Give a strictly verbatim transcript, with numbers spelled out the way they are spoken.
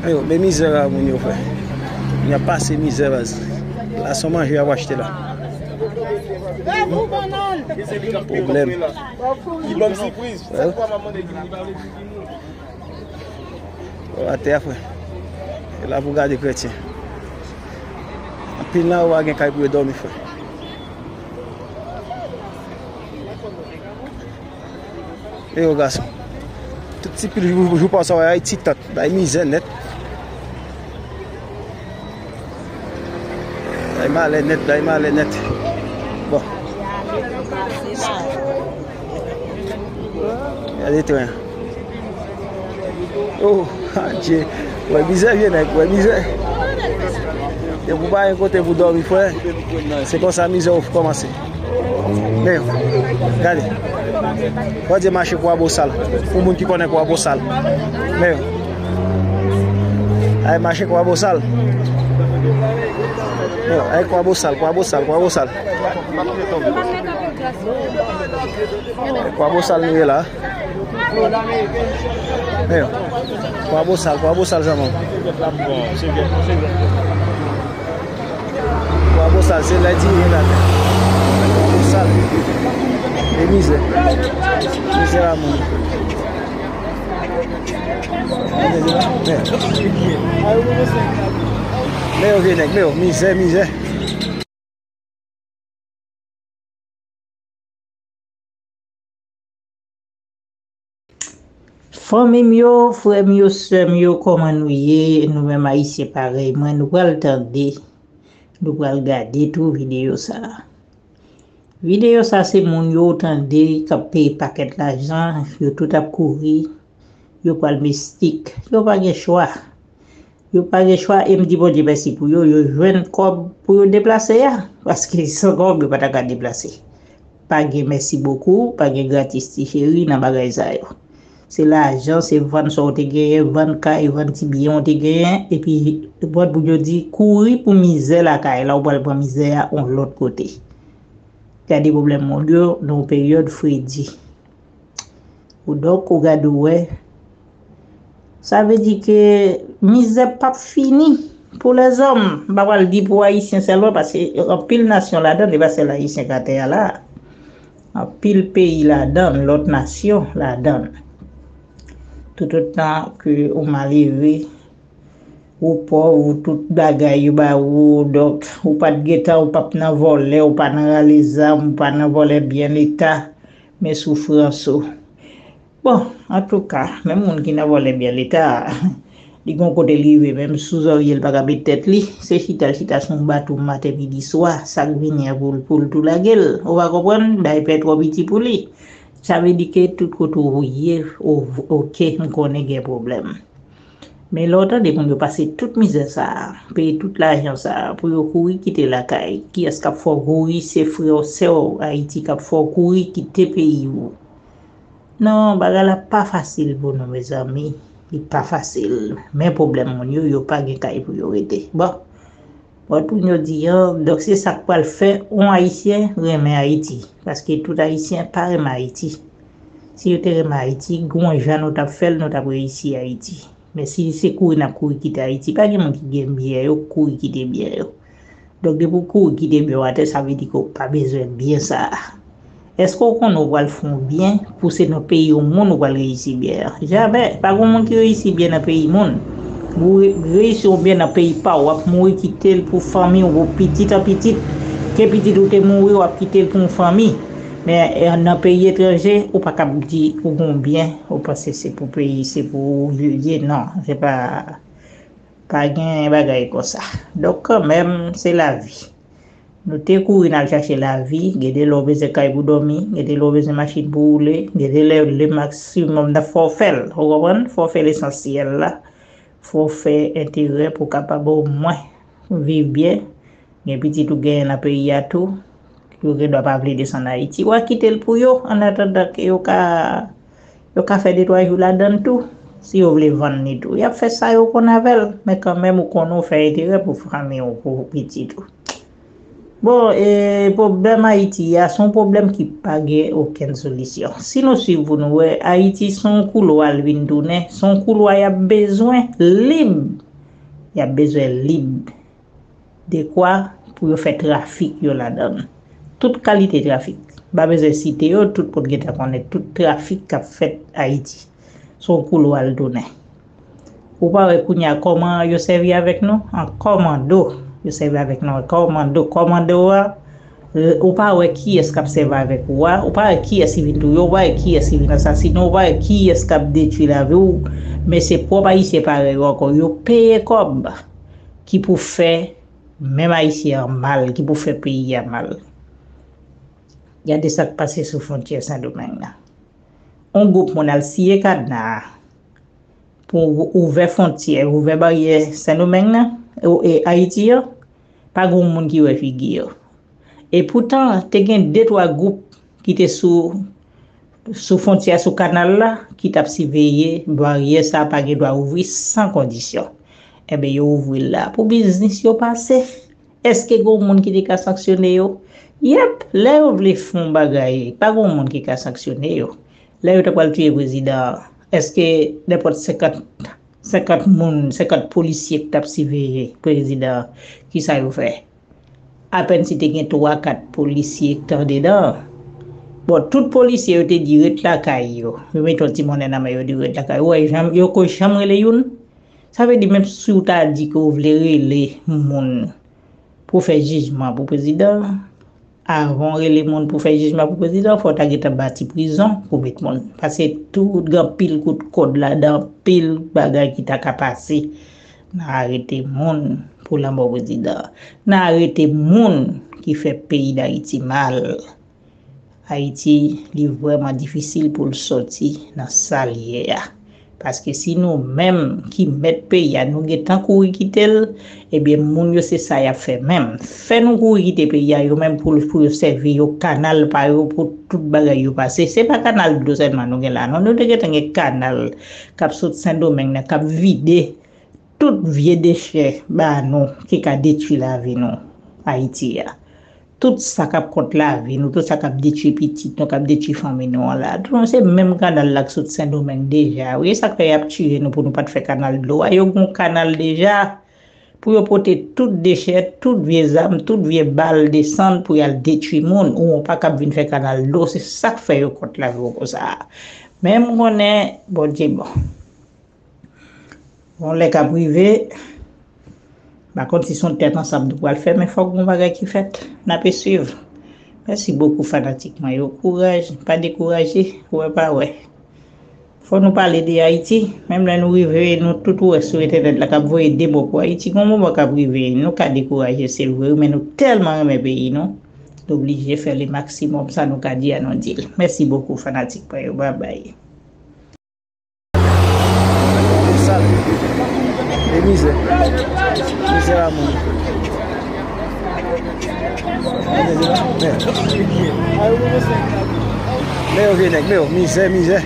Yo, men mizè a moun yo fè. Y ap pase mizè baz. La se yon manje y ap achte la. Pwoblèm. Li ban m sipriz. Sak fwa m ap mande ki li pa vle di ki moun. Yo atè a, frè. E la pou gade kretyen. Anpil nan yo pa gen kay pou yo dòmi, frè. E yo gason. Tout ti pil jou, jou pa sa, w wè Ayiti tant. Bay mizè nèt. Bay malè nèt, bay malè nèt. Bon. Gade tren. Oh, adje. Wè mizè, vye nèg, wè mizè. Depi w pa gen kote pou dòmi, frè, se konsa mizè w kòmanse. Men yo, gade. Bondye mache Kwabosal. Pou moun ki konnen Kwabosal. Men yo. Ay mache Kwabosal. Men yo, ay Kwabosal, Kwabosal, Kwabosal. Kwabosal nou ye la. Men yo. Kwabosal, Kwabosal zanmi m. Kwabosal, se lè di yen la. Kwabosal. E mizè. Mizè a moun. Men. Men yo vye nèg, men yo. Mizè, mizè. Fanmi m yo, frè m yo, sè m yo, kòman nou ye? Nou menm Ayisyen parèy mwen, nou pral tande, nou pral gade tou videyo sa a. Videyo sa a se moun yo tande k ap peye pakèt lajan, yo tout ap kouri, yo pral mistik, yo pa gen chwa. Yo pa gen chwa e m di Bondye mèsi pou yo, yo jwenn kòb pou yo deplase a. Paske san kòb, yo pa ta ka deplase. Pa gen mèsi bokou, pa gen gratis ti cheri nan bagay sa yo. Se lajan, se vann sa w te genyen, vann kay, vann ti byen w te genyen, epi vann pou yo di kouri pou mizè lakay la, ou pral pran mizè a yon lòt kote. Gade pwoblèm moun yo nan yon peryòd fredi. Ou donk, ou gade ou wè. Sa vle di ke mizè p ap fini pou lèzòm. M pa pral di pou Ayisyen sèlman, paske anpil nasyon ladan, e pa sèl Ayisyen k atè a la. Anpil peyi ladan, lòt nasyon ladan. Toutotan ke ou malere, ou pòv, ou tout bagay yo ba ou, donk, ou pa t gentan, ou p ap nan vòlè, ou pa nan rale zam, ou pa nan vòlè byen leta, men soufrans ou. Bon, antouka, menm moun ki nan vòlè byen leta a, li gon kote li rive, menm sou zòrye l pa ka met tèt li, se chita l chita sou yon bato maten, midi, swa, sa k vini an pou l, pou l tou lage l. Ou pa konprann? Bay pè twò piti pou li. Sa vle di ke tout kote ou ye, o-, oke, m konnen gen pwoblèm. Men lè w tande moun yo pase tout mizè sa a, peye tout lajan sa a, pou yo kouri kite lakay, kiyès k ap fè w kouri? Se frè w, sè w Ayiti k ap fè w kouri kite peyi w. Non, bagay la pa fasil pou nou, mezanmi. Li pa fasil. Men pwoblèm moun yo, yo pa gen kay pou yo rete. Bon, Bon, pou nou di an, donk se sa k pral fè yon Ayisyen renmen Ayiti. Paske tout Ayisyen pa renmen Ayiti. Si yo te renmen Ayiti, gon jan nou t ap fè l, nou t ap reyisi Ayiti. Men si se kouri n ap kouri kite Ayiti, pa gen moun ki gen byen yo, kouri kite byen yo. Donk, depi w kouri kite byen w atè, sa vle di ke w pa bezwen byen sa a. Èske w konnen w pral fè yon byen pou se nan peyi yon moun ou pral reyisi byen an? Jamè. Pa gen moun ki reyisi byen nan peyi moun. Ou re-, reyisi yon byen nan peyi pa w, w ap mouri kite l pou fanmi w, pou pitit an pitit. Ke pitit ou te mouri, w ap kite l pou yon fanmi. Men, eh, nan peyi etranje, ou pa kab di ou gen yon byen, ou panse se pou peyi, se pou ou li ye. Non, se pa, pa gen bagay konsa. Donk, kanmenm, se lavi. Nou te kouri n al chache lavi, gen de lè w bezwen kay pou dòmi, gen de lè w bezwen machin pou woule, gen de lè le maksimòm nan fè w fè l, ou konprann? Fè w fè lesansyèl la, fè w fè enterè pou w kapab omwen viv byen, gen pitit ou genyen nan peyi a tou, yo gendwa pa vle desann Ayiti, w a kite l pou yo, annatandan ke yo ka, yo ka fè de twa jou ladan l tou, si yo vle vann li tou. Y ap fè sa yo konn avè l, men kanmenm ou konnen w fè enterè pou fanmi w, pou pitit ou. Bon, e, pwoblèm Ayiti a, se yon pwoblèm ki pa gen okenn solisyon. Si nou swiv pou nou wè, Ayiti se yon koulwa l vin tounen, se yon koulwa y ap bezwen lib. Y ap bezwen lib. Dekwa pou yo fè trafik yo ladan l. Tout kalite trafik. M pa bezwen site yo, tout moun gentan konnen tout trafik k ap fèt Ayiti. Se yon koulwa l tounen. Ou pa wè kounye a kòman yo sèvi avèk nou? An kòmando. Yo sèvi avèk nou an kòmando. Kòmando a, l-, ou pa wè kiyès k ap sèvi avèk ou a, ou pa wè kiyès ki vin touye w, ou pa wè kiyès ki vin asasine w, ou pa wè kiyès k ap detwi lavi w. Men se pwòp Ayisyen parèy ou ankò. Yo peye kòb ki pou fè menm Ayisyen an mal, ki pou fè peyi a mal. Gade sa k pase sou fwontyè Sendomeng nan. On gwoup moun al siye kadna a pou ou-, ouvè fwontyè, ouvè baryè Sendomeng nan, e, e Ayiti an, pa gen moun ki wè figi yo. E poutan, te gen de twa gwoup ki te sou, sou fwontyè a, sou kanal la, ki t ap siveye baryè sa a pa gen dwa ouvri san kondisyon. Enben, yo ouvri l la pou biznis yo pase. Èske gen yon moun ki te ka sanksyone yo? Yèp, lè yo vle fè yon bagay, pa gen yon moun ki ka sanksyone yo. Lè yo ta pral touye prezidan an, èske nenpòt senkant, senkant moun, senkant polisye ki t ap siveye prezidan an, kisa yo fè? Apèn si te gen twa, kat polisye ki t andedan an. Bon, tout polisye yo te di ret lakay yo. Yo mete yon ti monnen nan men yo, di ret lakay yo. Ou wè, janm, yo ko janm rele youn. Sa vle di, menm si w ta di ke w vle rele moun pou fè jijman pou prezidan, avan w rele moun pou fè jijman pou prezidan, fò w ta gentan bati prizon pou met moun. Paske tout, gen anpil kout kòd ladan, anpil bagay ki ta ka pase nan arete moun pou lanmò prezidan. Nan arete moun ki fè peyi Dayiti mal. Ayiti, li vrèman difisil pou l sòti nan sa l ye a. Paske si nou menm ki mèt peyi a, nou gentan kouri kite l, ebyen, moun yo se sa y ap fè menm. Fè nou kouri kite peyi a, yo menm pou, pou yo sèvi yo kanal pa yo pou tout bagay yo pase. Se pa kanal dlo sèlman nou gen la, non. Nou te gentan gen kanal k ap sot Sendomeng nan, k ap vide tout vye dechè ba nou ki ka detwi lavi nou Ayiti a. Tout sa k ap kont lavi nou, tout sa k ap detwi pitit nou, k ap detwi fanmi nou an la. Tout se menm kanal la k sot Sendomeng deja. Wi, e sa k fè y ap tiye nou pou nou pa t fè kanal dlo a. Yo gen yon kanal deja pou yo pote tout dechè, tout vye zam, tout vye bal desann pou y al detwi moun. Ou pa kab vin fè kanal dlo, se sa k fè yo kont lavi w konsa. Men m konnen Bondye bon. Bon, lè k ap rive, m pa konn si se yon tèt ansanm nou pral fè, men fòk gon bagay ki fèt. N ape swiv. Mèsi bokou fanatik mwen yo. Kouraj, pa dekouraje, wè pa wè. Fò nou pale de Ayiti, menm lè nou rive, nou tout wè sou entènèt la k ap voye de mo pou Ayiti. Gon moman k ap rive, nou ka dekouraje, se vre, men nou tèlman renmen peyi nou, nou oblije fè le maksimòm, sa nou ka di a nou di l. Mèsi bokou fanatik mwen yo, babay. Sal. E mizè. Mizè a moun. Men yo vye nèg, men yo, mizè, mizè.